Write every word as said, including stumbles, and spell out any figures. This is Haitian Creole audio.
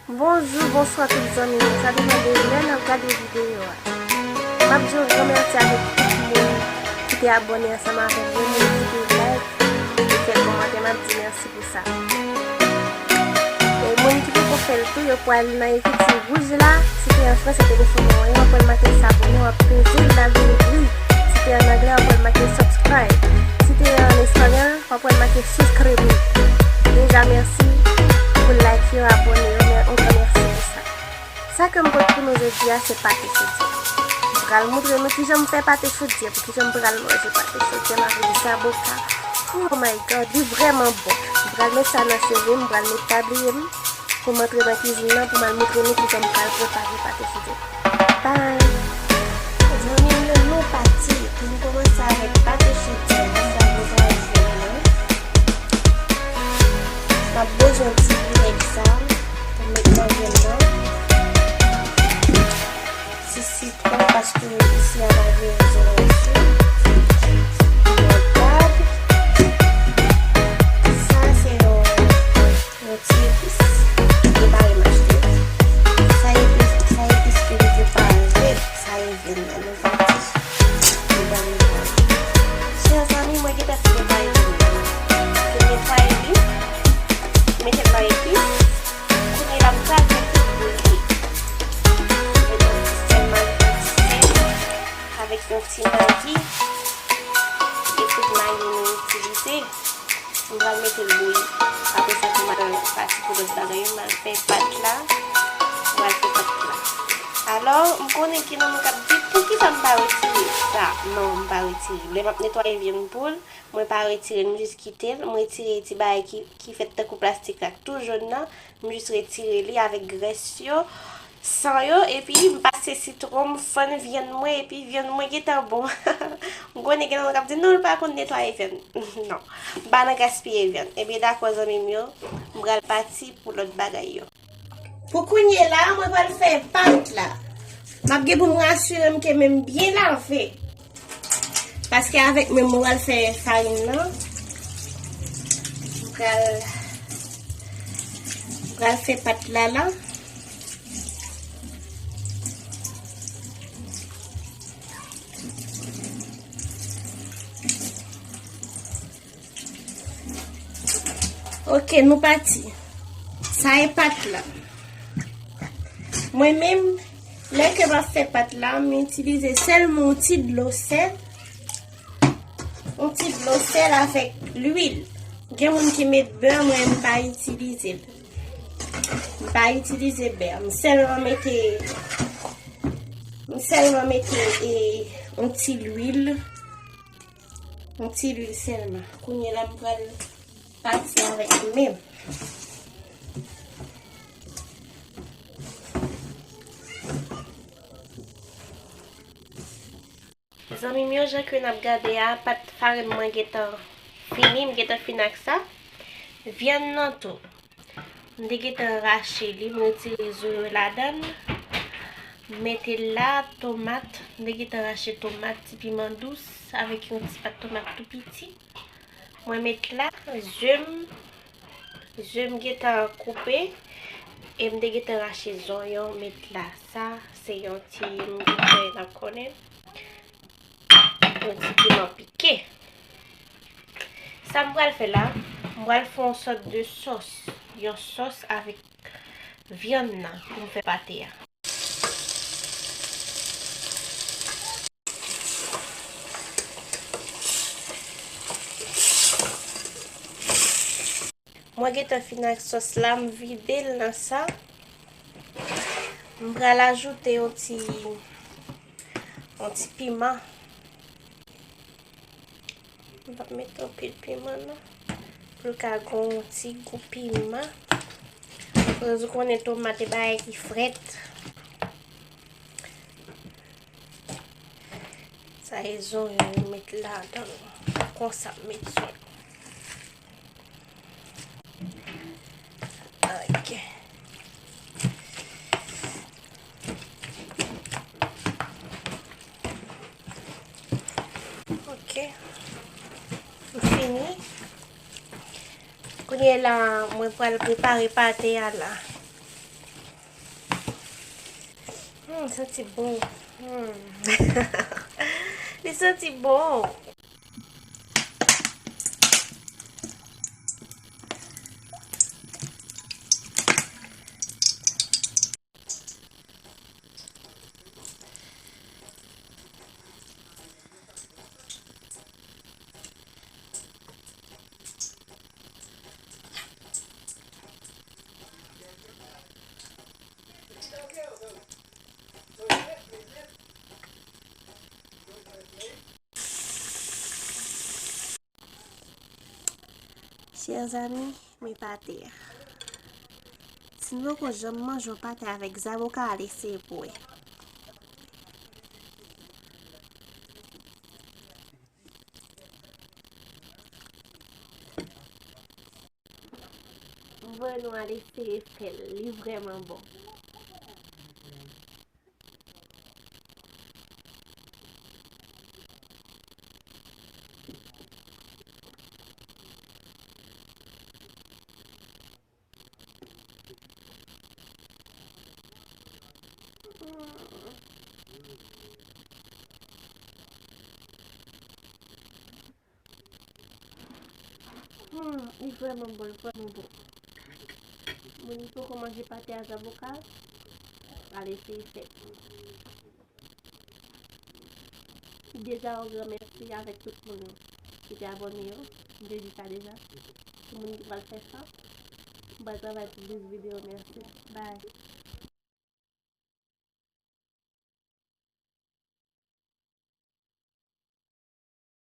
Bonjou, bonswa tout zanmi mwen. Sa depann de lè n ap gade videyo a. M ap di yon gran mèsi avèk tout moun ki te abòne ansanm avè m, moun ki te like, ki fè kòmantè, m ap di mèsi pou sa. E moun ki poko fè l tou, yo pral nan ekriti wouj la. Si te an Frans, se telefòn mwen, w ap wè l make s'abonner, w ap peze l, l ap vin gri. Si te an anglè, w ap wè l make subscribe. Si te an espanyòl, w ap wè l make suscribir. Deja, mèsi pou like yo, abòne yo, men yon gran mèsi pou sa. Sa ke m pote pou nou jodi a, se pate chodyè. M pral montre nou kijan m fè pate chodyè, pou kijan m pral manje pate chodyè, m ap vin zaboka. Oh my God, li vrèman bon. M pral met sa nan cheve m, m pral met tabliye m, pou m antre nan kizin nan, pou m al montre nou kijan m pral prepare pate chodyè. Bye! Zanmi m yo, nou pati. Pou m kòmanse avèk pate chodyè, m pral prepare vyann nan. M ap bezwen ti vinèg sa pou m met nan vyann nan. Ti sitwon, paske isi a pa gen rezon isi. Yon tab. Sa se yon, yon ti epis. Yo pa renmen achte. Sa epis, sa epis ke yo prepare. Sa e vyann nan, nou pati. Nou pral netwaye. Chè zanmi, mwen gentan fin netwaye vyann nan. Fin netwaye li. Mete l nan epis. Kounye la, m pral fè tout boul li. Mete yon ti sèl, m ajoute yon ti sèl avèk yon ti magi. E tout magi nou itilize. M pral mete l bouyi. Apre sa, pou m al pati pou lòt bagay yo, m al fè pat la. M pral fè pat la. Alò, m konnen gen nan nou k ap di, "Poukisa m pa retire sa?" Non, m pa retire. Lè m ap netwaye vyann poul, mwen pa retire l, m jis kite l. M retire ti bagay ki, ki fèt tankou plastik la, k tou jòn nan. M jis retire li avèk grès yo, san yo, epi m pase sitwon, m fann vyann mwen, epi vyann mwen gentan bon. M konnen gen nan nou k ap di, "Non, l pa konn netwaye vyann." Non, m pa nan gaspiye vyann. Ebyen, dakò, zanmi m yo, m pral pati pou lòt bagay yo. Pou kounye la, mwen pral fè pat la. M ap gen pou m rasire m ke men m byen lave. Paske avèk men m, mwen pral fè farin nan. M pral, m pral fè pat la la. Ok, nou pati. Sa e pat la. Mwen menm, lè ke m ap fè pat la, m itilize sèlman yon ti dlo sèl. Yon ti dlo sèl avèk lwil. Gen moun ki met bè, mwen m pa itilize l. M pa itilize bè. M sèlman mete, m sèlman mete, e, yon ti lwil. Yon ti lwil sèlman. Kounye la, m pral pati avèk men m. Zanmi m yo, jan ke n ap gade a, pat farin mwen gentan fini, m gentan fin ak sa. Vyann nan tou. M te gentan rache li, m retire zo yo ladan l. M mete l la, tomat. M te gentan rache tomat, ti piman dous, avèk yon ti pat tomat tou piti. Mwen met la, ze m, ze m gentan koupe, e m te gentan rache zonyon, met la. Sa, se yon ti, m gentan n ap konnen. Yon ti piman pike. Sa m pral fè la, m pral fè yon sòt de sòs. Yon sòs avèk vyann nan pou m fè pate a. Mwen gentan fin ak sòs la, m vide l nan sa. M pral ajoute yon ti yon ti piman. M p ap mete anpil piman non. Pou l ka gon ti gou piman. Paske ou konnen tomat e bagay ki frèt. Sa e zonyon yo met ladan l. Konsa m met zonyon. Ok. Ok. M fini. Kounye la, mwen pral prepare pate a la. Hmm, santi bon. Hmm. Li santi bon. Chè zanmi, men pate a. Si nou poko janm manje yon pate avèk zaboka, al eseye pou wè. M voye nou al eseye fè l, li vrèman bon. Hmm, li vrèman bon, li vrèman bon. Moun ki poko manje pate a zaboka, al eseye fè. Deja yon gran mèsi avèk tout moun yo ki te abòne yo. M te di sa deja. Pou moun ki pral fè sa, m pral travay pou plis videyo. Mèsi. Bye.